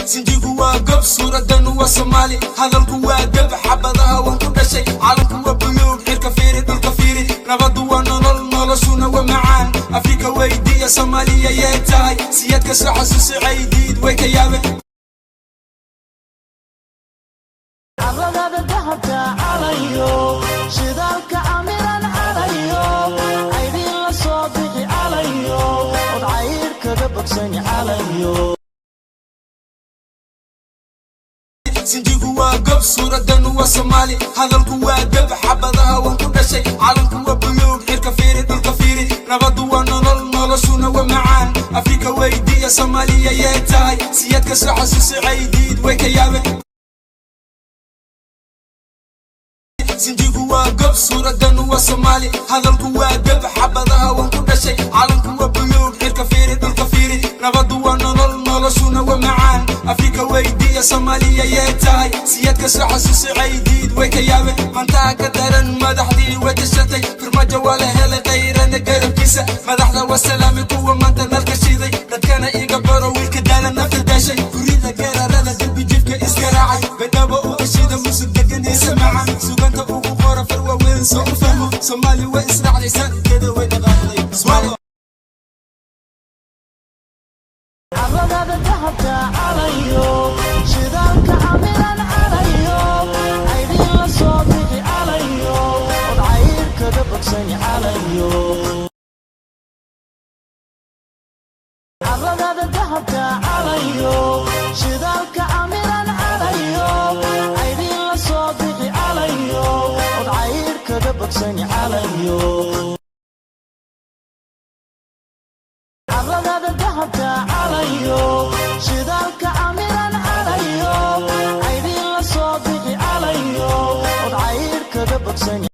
Sinjigu waa gob, suuradanu waa Soomaali, hadalku waa dab, xabadaha waan ku dhashay. Calanku waa buluug, cirka fiiri, dhulka fiiri, nabadu waa nolol, noloshuna waa macaan. Afrika weydiiya, Soomaaliya yee tahay? Siyaadka soo xasuusi, Caydiid way ka yaabeen. Carladada dahabka calayo, shidaalka camiran calayo, caydhiin la soo bixi calayo, od cayr kaga bogsani calayo. Sinjigu waa gob, suuradanu waa Soomaali, hadalku waa dab, xabadaha waan ku dhashay. Calanku waa buluug, cirka fiiri, dhulka fiiri, nabadu waa nolol, noloshuna waa macaan. Afrika weydiiya, Soomaaliya yee tahay? Siyaadka soo xasuusi, Caydiid way ka yaabeen. Sinjigu waa gob, suuradanu waa Soomaali, hadalku waa dab, xabadaha waan ku dhashay. Calanku waa buluug, cirka fiiri, dhulka fiiri, nabadu waa nolol, noloshuna waa macaan. Afrika weydiiya, Soomaaliya yee tahay? Siyaadka soo xasuusi, Caydiid way ka yaabeen. Mantaa ka daran, madaxdii way tashatay, Farmaajo waa la helay, Qayrana garabkiisa. Madaxda waa salaamay, kuwa maanta nalka shiday, dadkana iga baro, wiilka daala, nafta daashay, gurida geerarada, dembi jidka iska raacay, Baydhabo uga shida, musug deganiisa macan, suganta ugu qora far waaweyn soo u fahmo. Soomaali way israacday, sanadkeeda way dhaqaaqday. Carladada dahabka calayo, shidaalka camiran calayo, caydhiin la soo bixi calayo, od cayr kaga bogsani calayo. Carladada dahabka calayo, shidaalka camiran calayo, caydhiin la soo bixi calayo, od cayr kaga bogsani calayo. Carladada dahabka calayo, shidaalka camiran calayo, caydhiin la soo bixi calayo, od cayr kaga bogsani.